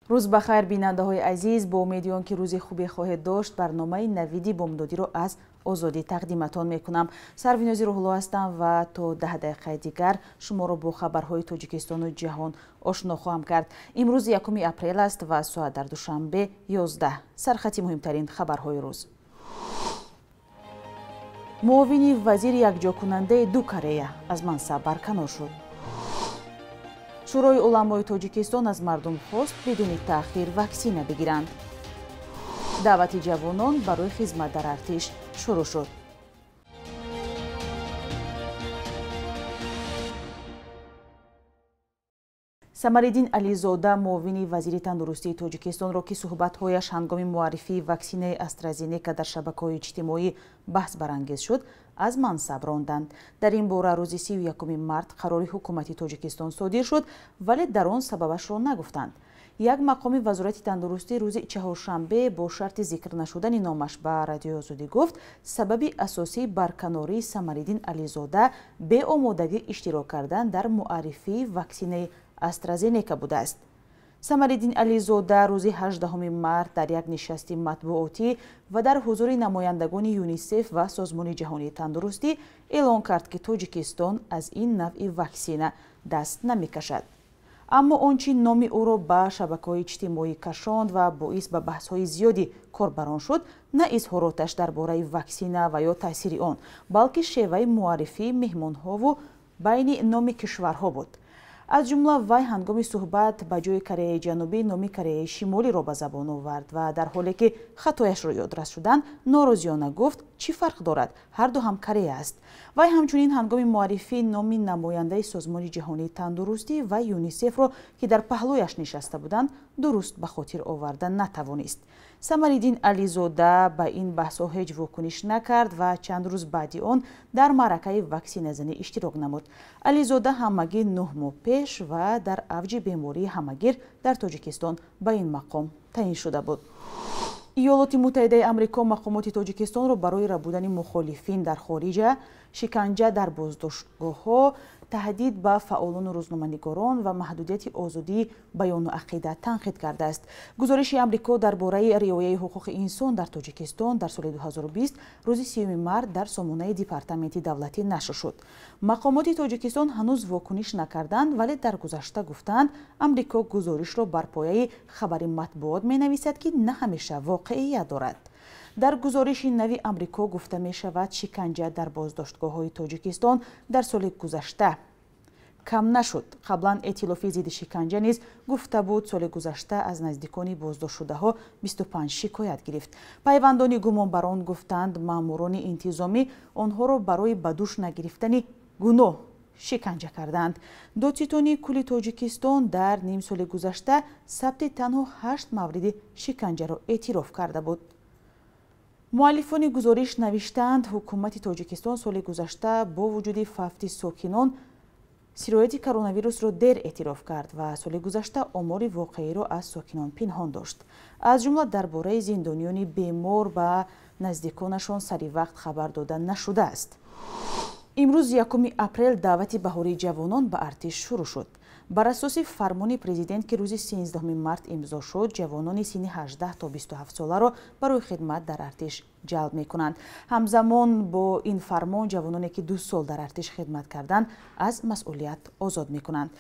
Рӯз ба хайр, бинандаҳои азиз. Бо умеди он ки рӯзи хубе хоҳед дошт, барномаи навиди бомдодиро аз Озодӣ тақдиматон мекунам. Сарвинози Рӯҳулло ҳастам ва то 10 дақиқаи дигар шуморо бо хабарҳои Тоҷикистону ҷаҳон ошно хоҳам кард. Имрӯз 1 апрел аст ва соат дар Душанбе 11. Сархати муҳимтарин хабарҳои рӯз. Муовини вазири якҷокунандаи ду Корея аз мансаб барканор шуд. Шӯрои уламои Тоҷикистон аз мардум хост бидуни таъхир ваксина бигиранд. Даъвати ҷавонон барои хизмат дар артиш шурӯъ шуд. Самариддин Ализода, муовини вазири тандурустии Тоҷикистонро, ки суҳбатҳояш ҳангоми муаррифии ваксинаи Астразенека дар шабакаҳои иҷтимоӣ баҳсбарангез шуд, аз мансаб ронданд. Дар ин бора рӯзи 31 март қарори ҳукумати Тоҷикистон содир шуд, вале дар он сабабашро нагуфтанд. Як мақоми вазорати тандурустӣ рӯзи чаҳоршанбе бо шарти зикр нашудани номаш ба Радиои Озодӣ гуфт, сабаби асосии барканории Самариддин Ализода беомодагӣ иштирок кардан дар муаррифии ваксинаи Астразенека будааст. Самариддин Ализода рӯзи 18 март дар як нишасти матбуотӣ ва дар ҳузури намояндагони ЮНИСЕФ ва Созмони ҷаҳонии тандурустӣ эълон кард, ки Тоҷикистон аз ин навъи ваксина даст намекашад. Аммо он чӣ номи ӯро ба шабакаҳои иҷтимоӣ кашонд ва боис ба баҳсҳои зиёди корбарон шуд, на изҳороташ дар бораи ваксина ва ё таъсири он, балки шеваи муаррифии меҳмонҳову байни номи кишварҳо буд. Аз ҷумла вай ҳангоми суҳбат ба ҷои Кореяи Ҷанубӣ номи Кореяи Шимолиро ба забон овард ва дар ҳоле ки хатояшро ёдрас шуданд, норозиёна гуфт, чӣ фарқ дорад, ҳарду ҳам Корея аст. Вай ҳамчунин ҳангоми муаррифии номи намояндаи Созмони ҷаҳонии тандурустӣ ва ЮНИСЕФро, ки дар паҳлӯяш нишаста буданд, дуруст ба хотир оварда натавонист. Самариддин Ализода ба ин баҳсҳо ҳеҷ вокуниш накард ва чанд рӯз баъди он дар маъракаи ваксиназанӣ иштирок намуд. Ализода ҳамагӣ 9 моҳ пеш ва дар авҷи бемории ҳамагир дар Тоҷикистон ба ин мақом таъин шуда буд. Иёлоти Муттаҳидаи Амрико мақомоти Тоҷикистонро барои рабудани мухолифин дар хориҷа, шиканҷа дар боздоштгоҳҳо, таҳдид ба фаъолону рӯзноманигорон ва маҳдудияти озодии баёну ақида танқид кардааст. Гузориши Амрико дар бораи риояи ҳуқуқи инсон дар Тоҷикистон дар соли 2020 рӯзи 3 март дар сомонаи Департаменти давлатӣ нашр шуд. Мақомоти Тоҷикистон ҳанӯз вокуниш накарданд, вале дар гузашта гуфтанд, Амрико гузоришро бар пояи хабари матбуот менависад, ки на ҳамеша воқеият дорад. Дар гузориши нави Амрико гуфта мешавад, шиканҷа дар боздоштгоҳҳои Тоҷикистон дар соли гузашта кам нашуд. Қаблан эътилофи зидди шиканҷа низ гуфта буд, соли гузашта аз наздикони боздоштшудаҳо 25 шикоят гирифт. Пайвандони гумонбарон гуфтанд, маъмурони интизомӣ онҳоро барои ба дӯш нагирифтани гуноҳ шиканҷа карданд. Додситонии кулли Тоҷикистон дар ним соли гузашта сабти танҳо 8 мавриди шиканҷаро эътироф карда буд. Муаллифони гузориш навиштаанд, ҳукумати Тоҷикистон соли гузашта бо вуҷуди фавти сокинон сирояти коронавирусро дер эътироф кард ва соли гузашта омори воқеиро аз сокинон пинҳон дошт. Аз ҷумла дар бораи зиндониёни бемор ба наздиконашон сари вақт хабар дода нашудааст. Имрӯз 1 апрел даъвати баҳории ҷавонон ба артиш шурӯъ шуд. Бар асоси фармони президент, ки рӯзи 13 март имзо шуд, ҷавонони синни 18 то 27 соларо барои хидмат дар артиш ҷалб мекунанд. Ҳамзамон бо ин фармон ҷавононе, ки 2 сол дар артиш хидмат карданд, аз масъулият озод мекунанд.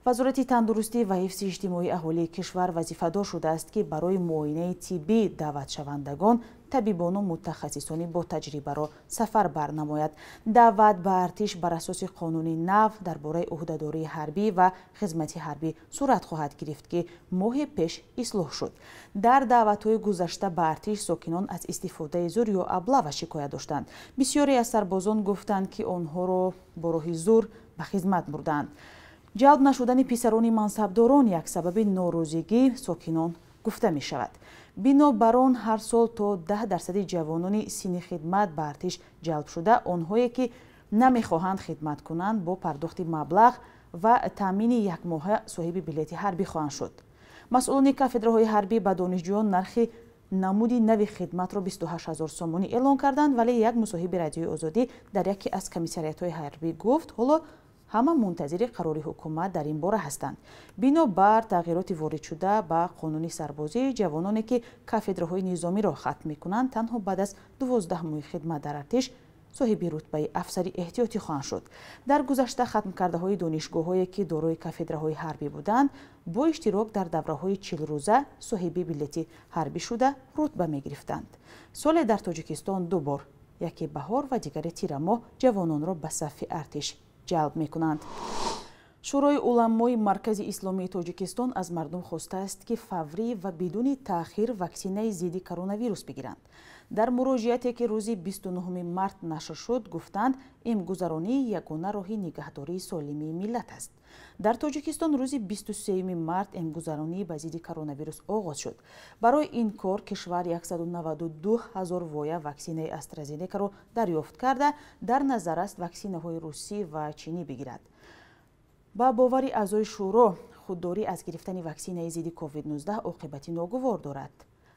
Вазорати тандурустӣ ва ҳифзи иҷтимоии аҳолии кишвар вазифадор шудааст, ки барои муоинаи тиббӣ даъватшавандагон табибону мутахассисони ботаҷрибаро сафар барнамояд. Даъват ба артиш бар асоси қонуни нав дар бораи ӯҳдадории ҳарбӣ ва хизмати ҳарбӣ сурат хоҳад гирифт, ки моҳи пеш ислоҳ шуд. Дар даъватҳои гузашта ба артиш сокинон аз истифодаи зур ё аблава шикоят доштанд. Бисёре аз сарбозон гуфтанд, ки онҳоро бо роҳи зур ба хизмат бурданд. Ҷалб нашудани писарони мансабдорон як сабаби норозигии сокинон гуфта мешавад. Бинобар он ҳар сол то 10% ҷавонони синни хидмат ба артиш ҷалб шуда, онҳое ки намехоҳанд хидмат кунанд, бо пардохти маблағ ва таъмини якмоҳа соҳиби билети ҳарбӣ хоҳанд шуд. Масъулони кафедраҳои ҳарбӣ ба донишҷӯён нархи намуди нави хидматро 28 000 сомонӣ эълон карданд, вале як мусоҳиби Радиои Озодӣ дар яке аз комиссариятҳои ҳарбӣ гуфт, ҳоло Ҳама мунтазири қарори ҳукумат дар ин бора ҳастанд. Бинобар тағйироти воридшуда ба қонуни сарбозӣ, ҷавононе ки кафедраҳои низомиро хатм мекунанд, танҳо баъд аз 12 моҳи хидмат дар артиш соҳиби рутбаи афсари эҳтиётӣ хоҳанд шуд. Дар гузашта хатмкардаҳои донишгоҳҳое ки дорои кафедраҳои ҳарбӣ буданд, бо иштирок дар давраҳои 40-рӯза соҳиби билети ҳарбӣ шуда рутба мегирифтанд. Соле дар Тоҷикистон 2 бор, яке баҳор ва дигаре тирамоҳ, ҷавононро ба сафи артиш ҷалб мекунанд. Шӯрои уламои Маркази Исломии Тоҷикистон аз мардум хостааст, ки фаврӣ ва бидуни таъхир ваксинаи зидди коронавирус бигиранд. Дар муроҷиате ки рӯзи 29 март нашр шуд, гуфтанд, имгузаронӣ ягона роҳи нигаҳдории солимии миллат аст. Дар Тоҷикистон рӯзи 23 март имгузаронӣ ба зидди коронавирус оғоз шуд. Барои ин кор кишвар 192 ҳазор воя ваксинаи AstraZeneca-ро дарёфт карда, дар назар аст ваксинаҳои русӣ ва чинӣ бигирад. Ба бовари аъзои шӯро, худдорӣ аз гирифтани ваксинаи зидди COVID-19 оқибати ногувор дорад.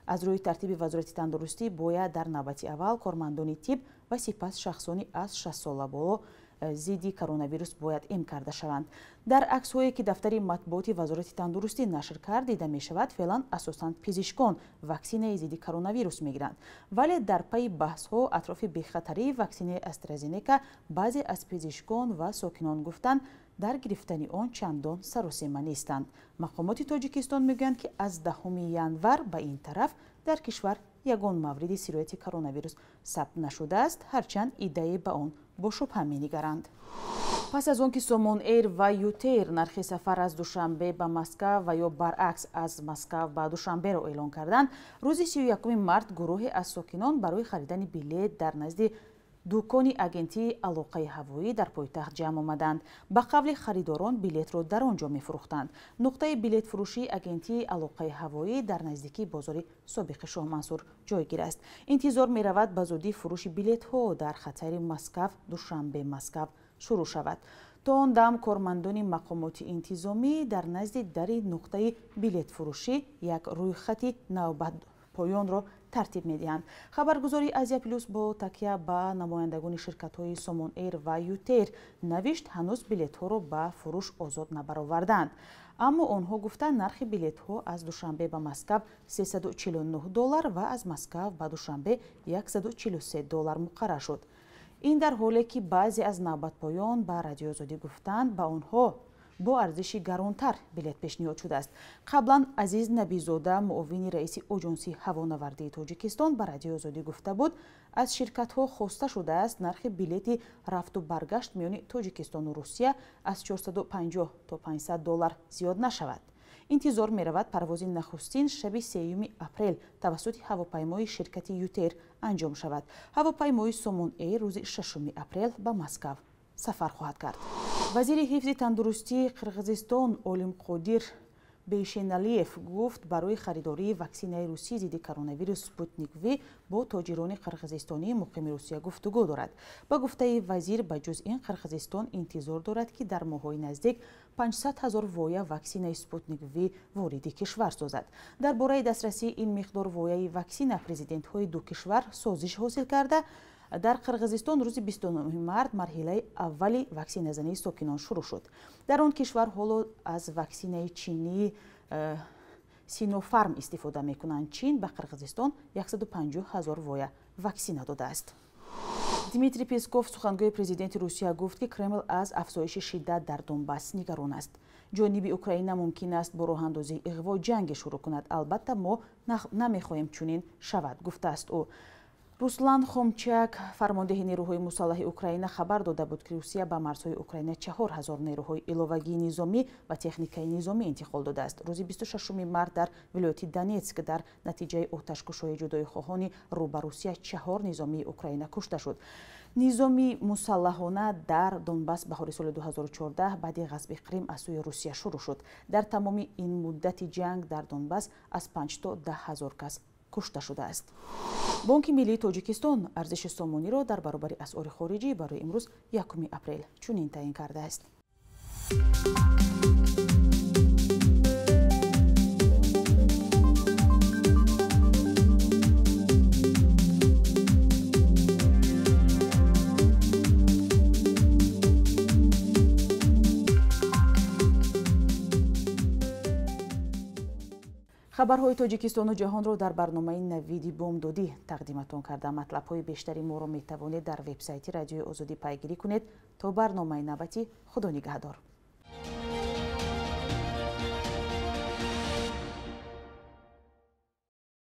Аз рӯи тартиби Вазорати тандурустӣ бояд дар навбати аввал кормандони тиб ва сипас шахсони аз 6 сола боло зидди коронавирус бояд эм карда шаванд. Дар аксҳое ки дафтари матбуоти Вазорати тандурустӣ нашр кард, дида мешавад, феълан асосан пизишкон ваксинаи зидди коронавирус мегиранд. Вале дар пайи баҳсҳо атрофи бехатарии ваксинаи AstraZeneca баъзе аз пизишкон ва сокинон гуфтанд, дар гирифтани он чандон саросема нестанд. Мақомоти Тоҷикистон мегӯянд, ки аз 10 январ ба ин тараф дар кишвар ягон мавриди сирояти коронавирус сабт нашудааст, ҳарчанд иддае ба он бо шубҳа менигаранд. Пас аз он ки Сомон Эйр ва Ютейр нархи сафар аз Душанбе ба Москав ва ё баръакс аз Москав ба Душанберо эълон карданд, рӯзи 31 март гурӯҳе аз сокинон барои харидани билет дар назди дукони агентии алоқаи ҳавоӣ дар пойтахт ҷамъ омаданд. Ба қавли харидорон, билетро дар он ҷо мефурӯхтанд. Нуқтаи билетфурӯшии агентии алоқаи ҳавоӣ дар наздикии бозори собиқи Шоҳмансур ҷойгир аст. Интизор меравад, ба зудӣ фурӯши билетҳо дар хатсайри Москав Душанбе Москав шурӯъ шавад. То он дам кормандони мақомоти интизомӣ дар назди дари нуқтаи билетфурӯшӣ як рӯйхати навбатпоёнро тартиб медиҳанд. Хабаргузории Азия Плюс бо такя ба намояндагони ширкатҳои Сомон Эйр ва Ютейр навишт, ҳанӯз билетҳоро ба фурӯш озод набароварданд. Аммо онҳо гуфтанд, нархи билетҳо аз Душанбе ба Москав 349 доллар ва аз Москав ба Душанбе 143 доллар муқаррар шуд. Ин дар ҳоле ки баъзе аз навбатпоён ба Радиои Озодӣ гуфтанд, ба онҳо бо арзиши гаронтар билет пешниҳод шудааст. Қаблан Азиз Набизода, муовини раиси Оҷонсии ҳавонавардии Тоҷикистон, ба Радиои Озодӣ гуфта буд, аз ширкатҳо хоста шудааст нархи билети рафту баргашт миёни Тоҷикистону Русия аз 450 то 500 доллар зиёд нашавад. Интизор меравад, парвози нахустин шаби 3 апрел тавассути ҳавопаймои ширкати Ютейр анҷом шавад. Ҳавопаймои Сомон Эйр рӯзи 6 апрел ба Москав сафар хоҳад кард. Вазири ҳифзи тандурустии Қирғизистон Олимқодир Бейшеналиев гуфт, барои харидории ваксинаи русӣ зидди коронавирус Спутник В бо тоҷирони қирғизистонии муқими Русия гуфтугӯ дорад. Ба гуфтаи вазир, ба ҷуз ин Қирғизистон интизор дорад, ки дар моҳҳои наздик 500 ҳазор воя ваксинаи Спутник В вориди кишвар созад. Дар бораи дастрасии ин миқдор вояи ваксина президентҳои ду кишвар созиш ҳосил карда, дар Қирғизистон рӯзи 29 март марҳилаи аввали ваксиназании сокинон шурӯъ шуд. Дар он кишвар ҳоло аз ваксинаи чинии Синофарм истифода мекунанд. Чин ба Қирғизистон 150 ҳазор воя ваксина додааст. Дмитрий Песков, сухангӯи президенти Русия, гуфт, ки Кремл аз афзоиши шиддат дар Донбасс нигарон аст. Ҷониби Украина мумкин аст бо роҳандозии иғво ҷанге шурӯъ кунад. Албатта, мо намехоҳем чунин шавад, гуфтааст ӯ. Руслан Хомчак, фармондеҳи нерӯҳои мусаллаҳи Украина, хабар дода буд, ки Русия ба марзҳои Украина 4000 нерӯҳои иловагии низомӣ ва техникаи низомӣ интиқол додааст. Рӯзи 26 март дар вилояти Донецк дар натиҷаи оташкушои ҷудоихоҳони рӯ ба Русия 4 низомии Украина кушта шуд. Низоми мусаллаҳона дар Донбасс баҳори соли 2014 баъди ғасби Қрим аз сӯи Русия шурӯъ шуд. Дар тамоми ин муддати ҷанг дар Донбасс аз 5 то 10 ҳазор кас кушта шудааст. Бонки миллии Тоҷикистон арзиши сомониро дар баробари асъори хориҷӣ барои имрӯз 1 апрел чунин таъин кардааст. Хабарҳои Тоҷикистону ҷаҳонро дар барномаи Навиди Бомдодӣ тақдиматон карда. Матлабҳои бештари моро метавонед дар вебсайти Радиои Озодӣ пайгирӣ кунед. То барномаи навбатӣ, Худо нигаҳдор.